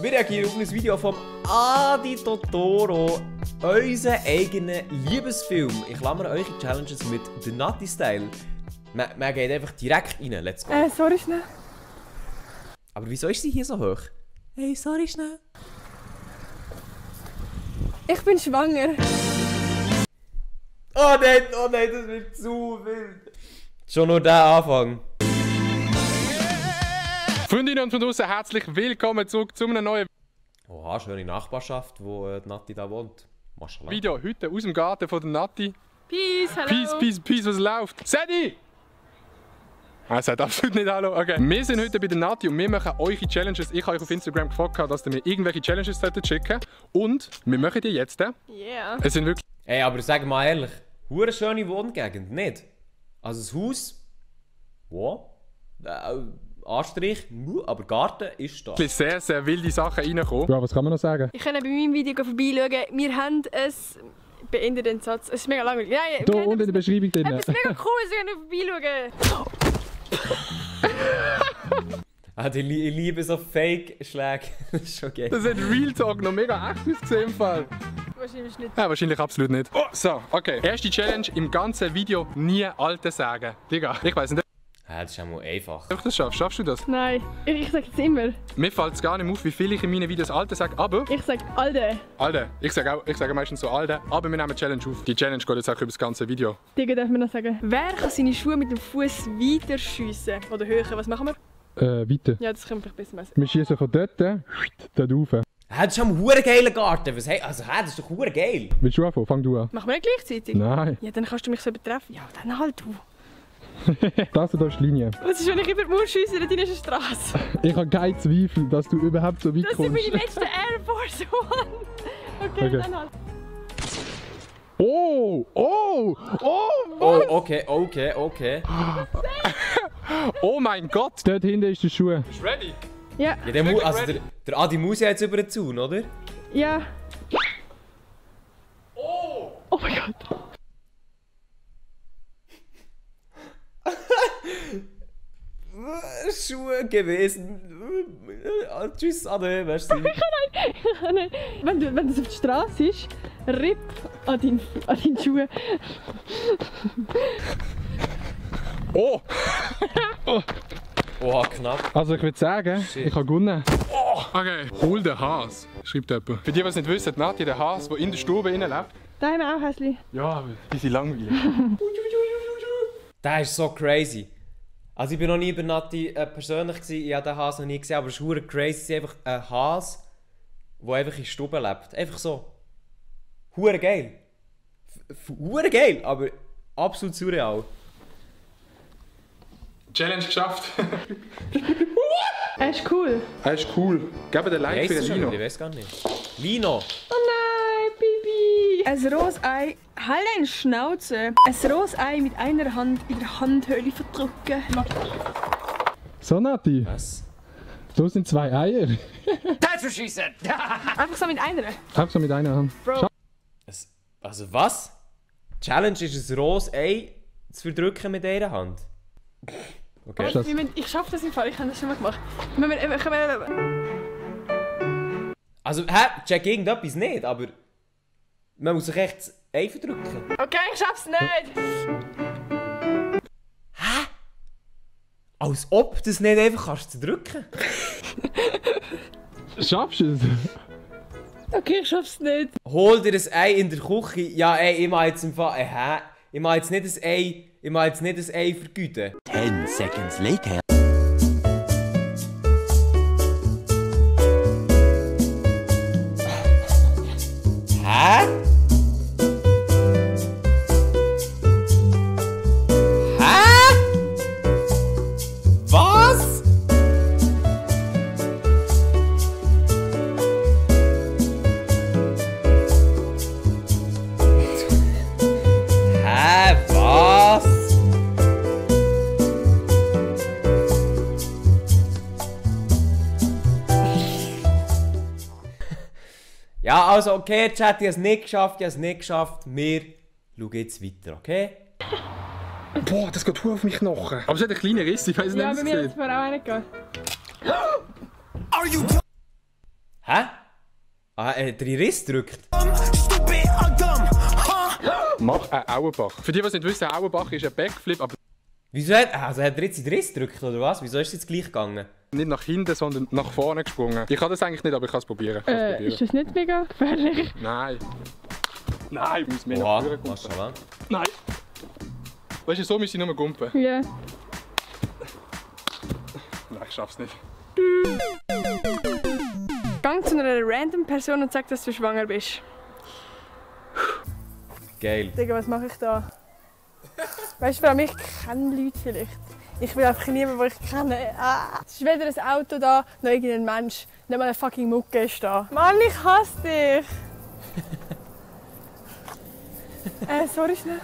Wir reagieren auf ein Video von Adi Totoro, unseren eigenen Liebesfilm. Ich klammere eure Challenges mit The Nutty Style. Man geht einfach direkt rein, let's go. Sorry, schnell. Aber wieso ist sie hier so hoch? Hey, sorry, schnell. Ich bin schwanger. Oh nein, das wird zu wild. Schon nur der Anfang. Freundinnen und von draußen, herzlich willkommen zurück zu einem neuen Oha, schöne Nachbarschaft, wo die Natti da wohnt. Maschallah. Video. Heute aus dem Garten von der Natti. Peace, hallo. Peace, was läuft? Sadie! Er sagt absolut nicht Hallo. Okay. Wir sind heute bei der Natti und wir machen eure Challenges. Ich habe euch auf Instagram gefragt, dass ihr mir irgendwelche Challenges schicken solltet. Und wir machen die jetzt. Yeah. Es sind wirklich... Ey, aber sag mal ehrlich, hure schöne Wohngegend, nicht? Also das Haus, wow, Anstrich, aber Garten ist da. sehr, sehr wilde Sachen reingekommen. Ja, was kann man noch sagen? Ich kann bei meinem Video vorbeischauen. Wir haben es beendet den Satz. Es ist mega langweilig. Nein, Hier unten in der Beschreibung drin. Es ist mega cool, Sie können vorbeischauen. Ich liebe so Fake-Schläge. Das ist schon geil. Das hat Real Talk noch mega echt ausgesehen im Fall. Wahrscheinlich nicht. Ja, wahrscheinlich absolut nicht. Oh, so, okay. Erste Challenge im ganzen Video: nie Alte sagen. Digga, ich weiss nicht, Das ist auch mal einfach. ob du das schaffst. Schaffst du das? Nein, ich sage es immer. Mir fällt es gar nicht auf, wie viel ich in meinen Videos Alte sage, aber... Ich sage Alde. Alter, ich sage meistens so Alte, aber wir nehmen eine Challenge auf. Die Challenge geht jetzt auch über das ganze Video. Digga, darf man noch sagen. Wer kann seine Schuhe mit dem Fuß weiter schiessen? Oder höher? Was machen wir? Weiter. Ja, das können wir vielleicht besser messen. Wir schießen von dort rauf. Das ist ein hure geiler Garten. Was, das ist doch hure geil. Willst du anfangen? Fang du an. Machen wir nicht gleichzeitig? Nein. Ja, dann kannst du mich so übertreffen. Ja, dann halt du. Das ist die Linie. Was ist, wenn ich über die Mauer schiesse, dann ist eine Straße? Ich habe keinen Zweifel, dass du überhaupt so weit Das sind meine letzten Air Force One. Okay, dann halt. Oh! Oh, okay. Oh mein Gott! Dort hinten ist der Schuh. Bist du ready? Ja. Ja, der Adi muss ja jetzt über den Zaun, oder? Ja. Oh mein Gott. Schuhe gewesen. Tschüss, Ade, merci. Nein. Wenn das auf der Straße ist, ripp an deinen Schuhen. Oh! Oha, knapp. Also ich würde sagen, Shit. ich habe gewonnen. Oh. Okay. Hol den Has, schreibt jemand. Für die, die es nicht wissen, Nati, der Has, der in der Stube lebt. Da haben wir auch Häsli. Ja, aber die sind langweilig. Das ist so crazy. Also ich bin noch nie bei Nati persönlich gewesen, ich habe den Hase noch nie gesehen, aber es ist hure crazy, es ist einfach ein Hase, der einfach in der Stube lebt. Einfach so. Hure geil. Hure geil, aber absolut surreal. Challenge geschafft. Er ist cool. Er ist cool. Geben den Like für den Lino. Ich weiß gar nicht. Lino! Oh nein, Bibi. Ein rohes Ei. Halt deine Schnauze. Ein rohes Ei mit einer Hand in der Handhöhle verdrücken. So, Nati. Was? Da sind 2 Eier. Einfach so mit einer. Einfach so mit einer Hand. Bro. Also was? Challenge ist ein rohes Ei zu verdrücken mit einer Hand. Okay. Das- Ich schaffe das im Fall, ich habe das schon mal gemacht. Also, check irgendetwas nicht, aber man muss sich echt das Ei verdrücken. Okay, ich schaff's nicht. Als ob du das nicht einfach kannst zerdrücken. Schaffst du es? Okay, ich schaff's nicht. Hol dir ein Ei in der Küche. Ja, ey, ich mache jetzt im Fall. Ich mache jetzt nicht ein Ei. Ich mache jetzt nicht ein Ei vergüten. 10 seconds later. Hä? Hä? Was? Hä? Was? Ja, also okay, Chat, ich habe es nicht geschafft, Wir schauen jetzt weiter, okay? Boah, das geht auf mich Knochen. Aber es hat einen kleinen Riss, ich weiß nicht, Ja, wie bei es mir hat es sieht. vorher auch nicht gegeben. Ah, er hat den Riss gedrückt. Mach einen Auerbach. Für die, die es nicht wissen, ein Auerbach ist ein Backflip, aber Wieso hat er jetzt den Riss gedrückt, oder was? Wieso ist es jetzt gleich gegangen? nicht nach hinten, sondern nach vorne gesprungen. Ich kann das eigentlich nicht, aber ich kann es probieren. Ist das nicht mega gefährlich? Nein. Nein, ich muss mehr nach Oha, vorne machst gumpen. du an. Nein. Weißt du, so müssen ich nur gumpen. Ja. Nein, ich schaff's nicht. Gang zu einer random Person und sag, dass du schwanger bist. Geil. Digga, was mache ich da? Weißt du, vor allem ich kenne Leute vielleicht. Ich will einfach niemanden, den ich kenne. Es ist weder ein Auto da, noch irgendein Mensch. Nicht mal eine fucking Mucke ist da. Mann, ich hasse dich! Sorry schnell.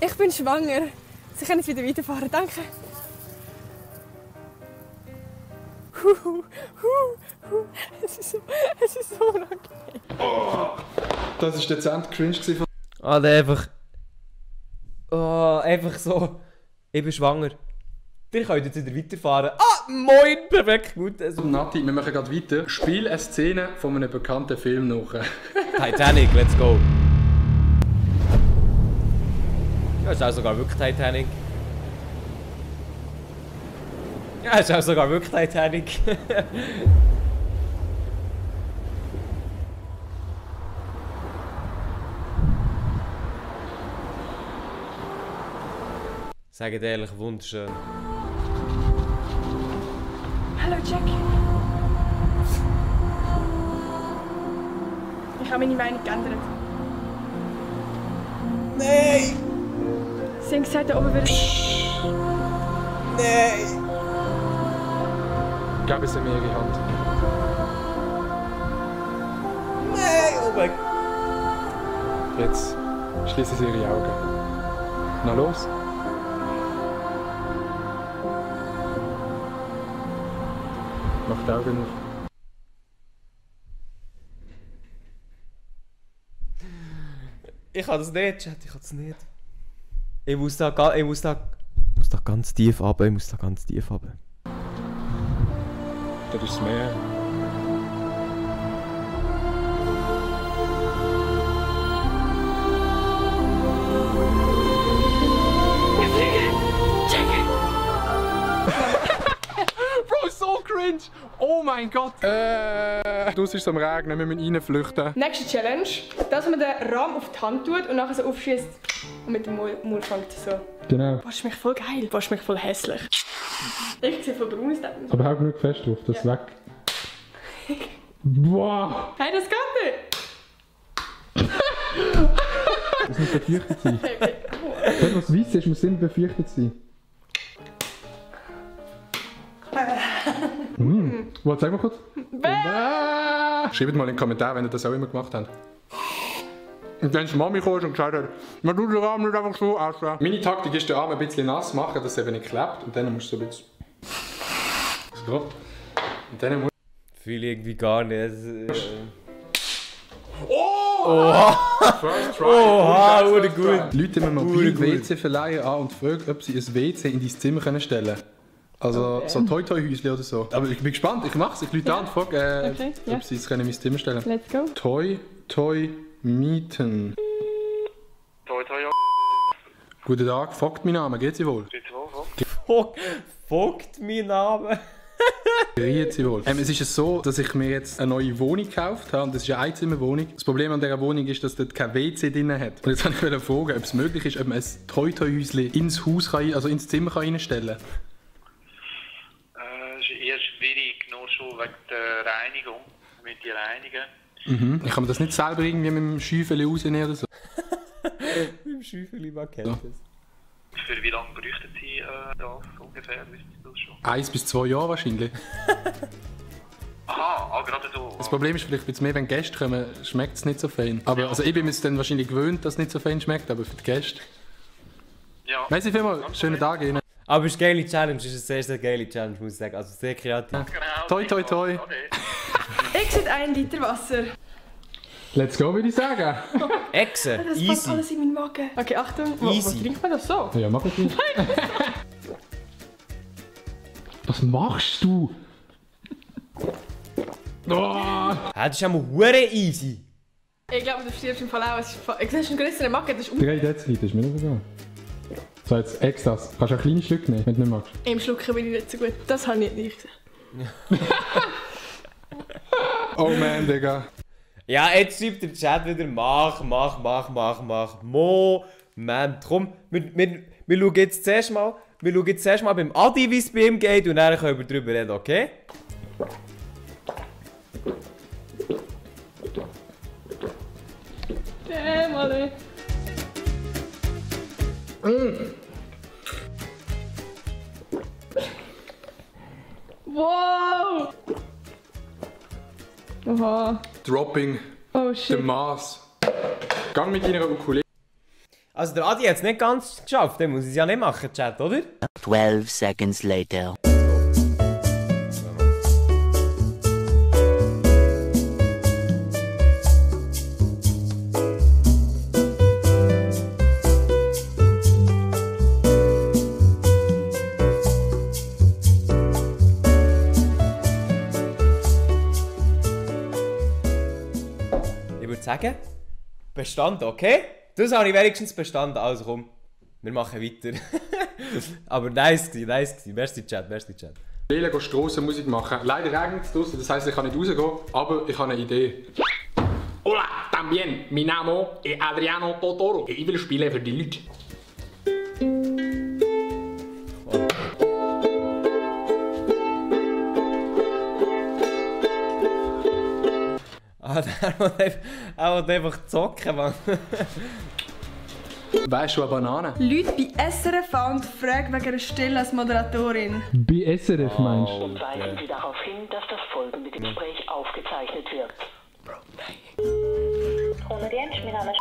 Ich bin schwanger. Sie können jetzt wieder weiterfahren, danke. Es ist so unangenehm. Das war dezent cringe von... Ah, der einfach... Oh, einfach so... Ich bin schwanger. Ihr könnt jetzt wieder weiterfahren. Ah, moin! Perfekt, gut. Also, Nati, wir machen gerade weiter. Spiel eine Szene von einem bekannten Film nach. Titanic, let's go. Ja, ist auch sogar wirklich Titanic. Ja, ist auch sogar wirklich Titanic. Sagt ehrlich, wunderschön. Hallo Jack. Ich habe meine Meinung geändert. Nein! Sie haben gesagt, da oben wird... Nein! Geben Sie mir Ihre Hand. Nein! Oh mein Gott! Jetzt schließen Sie Ihre Augen. Na los. Mach die Augen auf. Ich kann das nicht, Chat, ich kann das nicht. Ich muss da ganz tief runter, Das ist das Meer. Bro, so cringe! Oh mein Gott! Draussen ist es am Regnen, wir müssen reinflüchten. Nächste Challenge, dass man den Rahmen auf die Hand tut und nachher so aufschießt und mit dem Maul fängt so. Genau. Boah, ist mich voll geil. Boah, ist mich voll hässlich. Ich sehe voll braun aus. Aber hau genug fest drauf, das ist weg. Boah! Hey, das geht nicht! Das muss befürchtet sein. Okay. Dort, was weiss ist, muss immer befürchtet sein. Warte, sag mal kurz. Schreibt mal in den Kommentaren, wenn ihr das auch immer gemacht habt. Und dann ist die Mami gekommen und gesagt hat, man tut den Arm nicht einfach so aussehen. Meine Taktik ist, den Arm ein bisschen nass machen, dass es eben nicht klebt. Und dann musst du so ein bisschen... So. Und dann musst Fühle ich irgendwie gar nicht. First try. Oha, First wurde try. gut. Leute mit mobil Wurde gut. WC-Verleihen an und fragen, ob sie ein WC in dein Zimmer stellen können. Also so Toi-Toi-Häuschen oder so. Aber ich bin gespannt, ich mach's. Ich rufe an und frage, Okay, ja. ob sie es in mein Zimmer stellen können. Let's go. Toi mieten. Toi, toi, ja. Guten Tag, folgt mein Name, geht's Sie wohl? Geht's wohl, Folgt mein Name. Geht's Sie wohl? Es ist so, dass ich mir jetzt eine neue Wohnung gekauft habe und das ist eine Einzimmerwohnung. Das Problem an dieser Wohnung ist, dass dort kein WC drin hat. Und jetzt wollte ich fragen, ob es möglich ist, ob man ein Toi-Toi-Häuschen ins Haus kann, also ins Zimmer reinstellen kann. ist eher schwierig, nur schon wegen der Reinigung. Mit die reinigen. Ich kann mir das nicht selber irgendwie mit dem Schäufeli rausnehmen oder so. Mit dem Schäufeli, man kennt Ja. das. Für wie lange bräuchten Sie das ungefähr? Wissen Sie das schon? 1 bis 2 Jahre wahrscheinlich. Aha, gerade so. Das Problem ist vielleicht, wenn mehr Gäste kommen, schmeckt es nicht so fein. Aber also ich bin mir dann wahrscheinlich gewöhnt, dass es nicht so fein schmeckt, aber für die Gäste. Ja. Merci vielmals, schönen Tag Ihnen. Aber es ist eine geile Challenge, es ist eine sehr, sehr geile Challenge, muss ich sagen. Also sehr kreativ. Genau. Toi, toi, toi. Okay. Ich sehe 1 Liter Wasser. Let's go, würde ich sagen. Echse, Das passt easy. alles in meinen Magen. Okay, Achtung. Easy. Wo trinkt man das so? Ja, mach ich nicht. Was machst du? Oh. Hä, das ist einmal hure easy. Ich glaube, du stirbst im Fall auch. Es ist einen größeren Magen, das ist 3 Deziliter ist mir nicht so. So, jetzt Extras. Kannst du ein kleines Stück nehmen, wenn du nicht magst? Im Schlucken bin ich nicht so gut. Das habe ich nicht gesehen. Oh man, Digga. Ja, jetzt schreibt der Chat wieder, mach. Moment, komm, wir schauen jetzt zuerst mal beim Adi, wie es bei ihm geht und dann können wir darüber reden, okay? Mal. Wow! Oha. Dropping Oh the shit. Mass. Gang mit deiner Ukulele. Also der Adi hat es nicht ganz geschafft, der muss es ja nicht machen, Chat, oder? 12 seconds later. Ich würde sagen, bestanden, okay? Das habe ich wenigstens bestanden, also komm, wir machen weiter. Aber nice gewesen, merci Chat. Lele geht Strassenmusik machen. Leider regnet es draussen, das heisst, ich kann nicht rausgehen, aber ich habe eine Idee. Hola, también, mi name es Adriano Totoro. Ich will spielen für die Leute. Ah, der will einfach zocken, Mann. Weißt du, eine Banane? Leute bei SRF und fragen wegen einer Stelle als Moderatorin. Bei SRF meinst du? Und weisen Sie darauf hin, dass das folgende Gespräch aufgezeichnet wird. Audienz, mein Name ist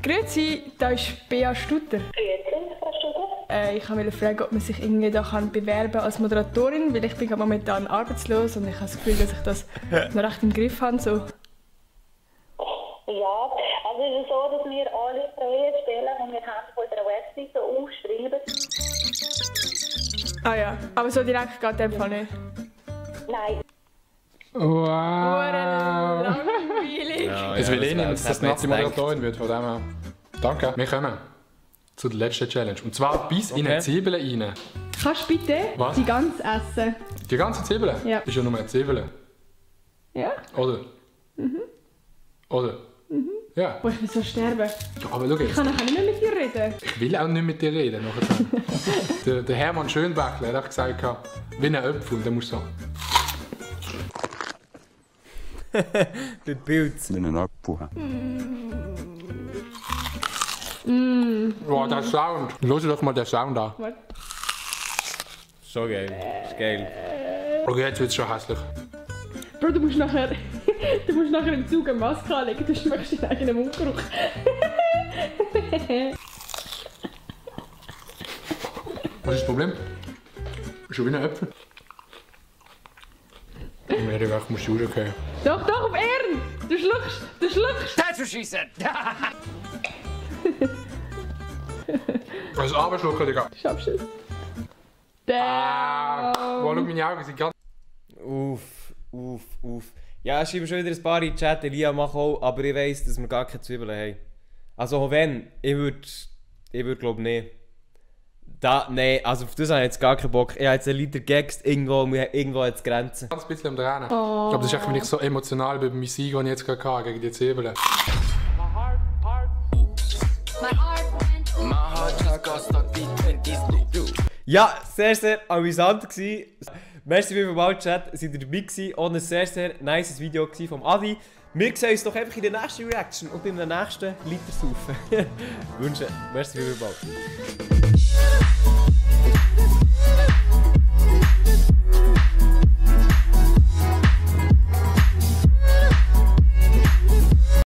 Grüezi, da ist Bea Stutter. Grüezi, Frau Studer. Ich wollte fragen, ob man sich irgendwie da bewerben kann als Moderatorin, weil ich bin momentan arbeitslos und ich habe das Gefühl, dass ich das noch recht im Griff habe. So. Ja, also es ist so, dass wir alle freie Stellen, die wir haben, auf unserer Webseite aufschreiben. Ah ja, aber so direkt geht in dem Fall nicht. Nein. Wow! Langweilig. Es will eh nicht, dass das Nazi Nazi Moderatorin wird, von dem her. Danke. Wir kommen zu der letzten Challenge. Und zwar bis in Okay. eine Zwiebel rein. Kannst du bitte Was? die ganz essen? Die ganze Zwiebel? Ja. Ist ja nur eine Zwiebel. Ja? Oder? Oder? Ja. Boah, ich will so sterben. Ja, aber schau Ich jetzt. kann nachher nicht mehr mit dir reden. Ich will auch nicht mit dir reden. nachher. der Hermann Schönbächler hat gesagt, wie ein Apfel. Der muss so. Der Pilz. Wow, der Sound. Hör dir doch mal den Sound an. So geil. Ist geil. Okay, jetzt wird es schon hässlich. Bro, du musst nachher im Zug eine Maske anlegen, du schmeckst deinen eigenen Mundgeruch. Was ist das Problem? Schon wie ein Apfel. Ich muss rausgehen. Doch, auf Ehren! Du schluckst! That's what she said! Das Abendschlucken, Digga. Schaffst du es? Wow, schau, meine Augen sind ganz... Uff. Ja, ich schreibe schon wieder ein paar in den Chat, Elia mach auch, aber ich weiss, dass wir gar keine Zwiebeln haben. Also auch wenn, ich würd glaube nicht. Nein, also auf das habe ich jetzt gar keinen Bock. Ich habe jetzt einen Liter Gags, irgendwo hat es Grenzen. Ganz bisschen am Tränen. Ich glaube, das ist echt, wenn ich so emotional bin bei meinem Sieg, den ich jetzt gerade hatte, gegen die Zwiebeln. Ja, sehr amüsant gewesen. Merci vielmals, Chat, seid ihr dabei gewesen. Auch ein sehr nice Video vom Adi. Wir sehen uns doch einfach in der nächsten Reaction und beim nächsten Liter saufen. Wünsche, merci vielmals.